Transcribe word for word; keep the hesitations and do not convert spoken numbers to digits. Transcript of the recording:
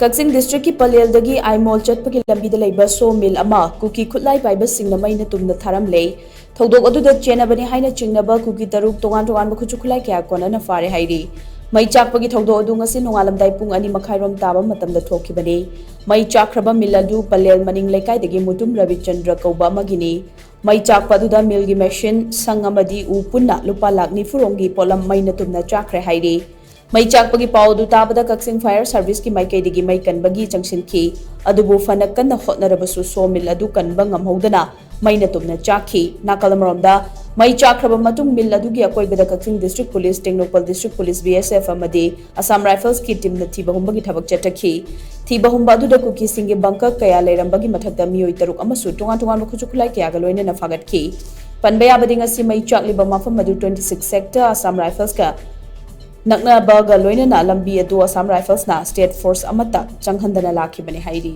ꯀꯛꯆꯤꯡ ꯗꯤꯁꯇ꯭ꯔꯤꯛꯀꯤ ꯄꯂꯦꯜꯗꯒꯤ ꯑꯥꯏꯃꯣꯜ ꯆꯠꯄꯒꯤ ꯂꯝꯕꯤꯗ ꯂꯩꯕ ꯁꯣ ꯃꯤꯜ ꯑꯃ ꯀꯨꯀꯤ ꯈꯨꯠꯂꯥꯏ ꯄꯥꯏꯕꯁꯤꯡꯅ ꯃꯩꯅ ꯇꯨꯝꯅ ꯊꯥꯔꯝꯂꯦ꯫ ꯊꯧꯗꯣꯛ ꯑꯗꯨꯗ ꯆꯦꯟꯅꯕꯅꯤ ꯍꯥꯏꯅ ꯆꯤꯡꯅꯕ ꯀꯨꯀꯤ ꯇꯔꯨꯛ ꯇꯣꯉꯥꯟ ꯇꯣꯉꯥꯟꯕ ꯈꯨꯠꯁꯨ ꯈꯨꯠꯂꯥꯏ ꯀꯌꯥ ꯀꯣꯟꯅꯅ ꯐꯥꯔꯦ ꯍꯥꯏꯔꯤ꯫ ꯃꯩ ꯆꯥꯛꯄꯒꯤ ꯊꯧꯗꯣꯛ ꯑꯗꯨ ꯉꯁꯤ ꯅꯣꯡꯉꯥꯂꯝꯗꯥꯏ ꯄꯨꯡ ꯑꯅꯤ ꯃꯈꯥꯏꯔꯣꯝ ꯇꯥꯕ ꯃꯇꯝꯗ ꯊꯣꯛꯈꯤꯕꯅꯤ꯫ ꯃꯩ ꯆꯥꯛꯈ꯭ꯔꯕ ꯃꯤꯜ ꯑꯗꯨ ꯄꯂꯦꯜ ꯃꯅꯤꯡ ꯂꯩꯀꯥꯏꯗꯒꯤ ꯃꯨꯇꯨꯝ ꯔꯕꯤꯆꯟꯗ꯭ꯔ ꯀꯧꯕ ꯑꯃꯒꯤꯅꯤ꯫ ꯃꯩ ꯆꯥꯛꯄ ꯑꯗꯨꯗ ꯃꯤꯜꯒꯤ ꯃꯦꯁꯤꯟ, ꯁꯪ ꯑꯃꯗꯤ ꯎ ꯄꯨꯟꯅ ꯂꯨꯄꯥ ꯂꯥꯈ ꯅꯤꯐꯨ ꯔꯣꯝꯒꯤ ꯄꯣꯠꯂꯝ ꯃꯩꯅ ꯇꯨꯝꯅ ꯆꯥꯛꯈ꯭ꯔꯦ ꯍꯥꯏꯔꯤ꯫ ꯃꯩ ꯆꯥꯛꯄꯒꯤ ꯄꯥꯎ ꯑꯗꯨ ꯇꯥꯕꯗ ꯀꯛꯆꯤꯡ ꯐꯥꯌꯔ ꯁꯥꯔꯚꯤꯁꯀꯤ ꯃꯥꯏꯀꯩꯗꯒꯤ ꯃꯩ ꯀꯟꯕꯒꯤ ꯆꯪꯁꯤꯟꯈꯤ꯫ ꯑꯗꯨꯕꯨ ꯐꯅ ꯀꯟꯅ ꯍꯣꯠꯅꯔꯕꯁꯨ ꯁꯣ ꯃꯤꯜ ꯑꯗꯨ ꯀꯟꯕ ꯉꯝꯍꯧꯗꯅ ꯃꯩꯅ ꯇꯨꯝꯅ ꯆꯥꯛꯈꯤ꯫ ꯅꯥꯀꯜ ꯑꯃꯔꯣꯝꯗ, ꯃꯩ ꯆꯥꯛꯈ꯭ꯔꯕ ꯃꯇꯨꯡ ꯃꯤꯜ ꯑꯗꯨꯒꯤ ꯑꯀꯣꯏꯕꯗ ꯀꯛꯆꯤꯡ district police, Tengnoupal district police, B S F ꯑꯃꯗꯤ ꯑꯁꯥꯝ ꯔꯥꯏꯐꯜꯁꯀꯤ ꯇꯤꯝꯅ ꯊꯤꯕ ꯍꯨꯝꯕꯒꯤ ꯊꯕꯛ ꯆꯠꯊꯈꯤ꯫ ꯊꯤꯕ ꯍꯨꯝꯕ ꯑꯗꯨꯗ ꯀꯨꯀꯤꯁꯤꯡꯒꯤ ꯕꯪꯀꯔ ꯀꯌꯥ ꯂꯩꯔꯝꯕꯒꯤ ꯃꯊꯛꯇ ꯃꯤꯑꯣꯏ ꯇꯔꯨꯛ ꯑꯃꯁꯨ ꯇꯣꯉꯥꯟ ꯇꯣꯉꯥꯟꯕ ꯈꯨꯠꯁꯨ ꯈꯨꯠꯂꯥꯏ ꯀꯌꯥꯒ ꯂꯣꯏꯅꯅ ꯐꯥꯒꯠꯈꯤ꯫ ꯄꯟꯕ ꯌꯥꯕꯗꯤ, ꯉꯁꯤ ꯃꯩ ꯆꯥꯛꯂꯤꯕ ꯃꯐꯝ ꯑꯗꯨ twenty six sector ꯑꯁꯥꯝ ꯔꯥꯏꯐꯜꯁꯀ ꯅꯛꯅꯕꯒ ꯂꯣꯏꯅꯅ ꯂꯝꯕꯤ ꯑꯗꯨ ꯑꯁꯥꯝ ꯔꯥꯏꯐꯜꯁꯅ state force ꯑꯃꯠꯇ ꯆꯪꯍꯟꯗꯅ ꯂꯥꯛꯈꯤꯕꯅꯤ ꯍꯥꯏꯔꯤ꯫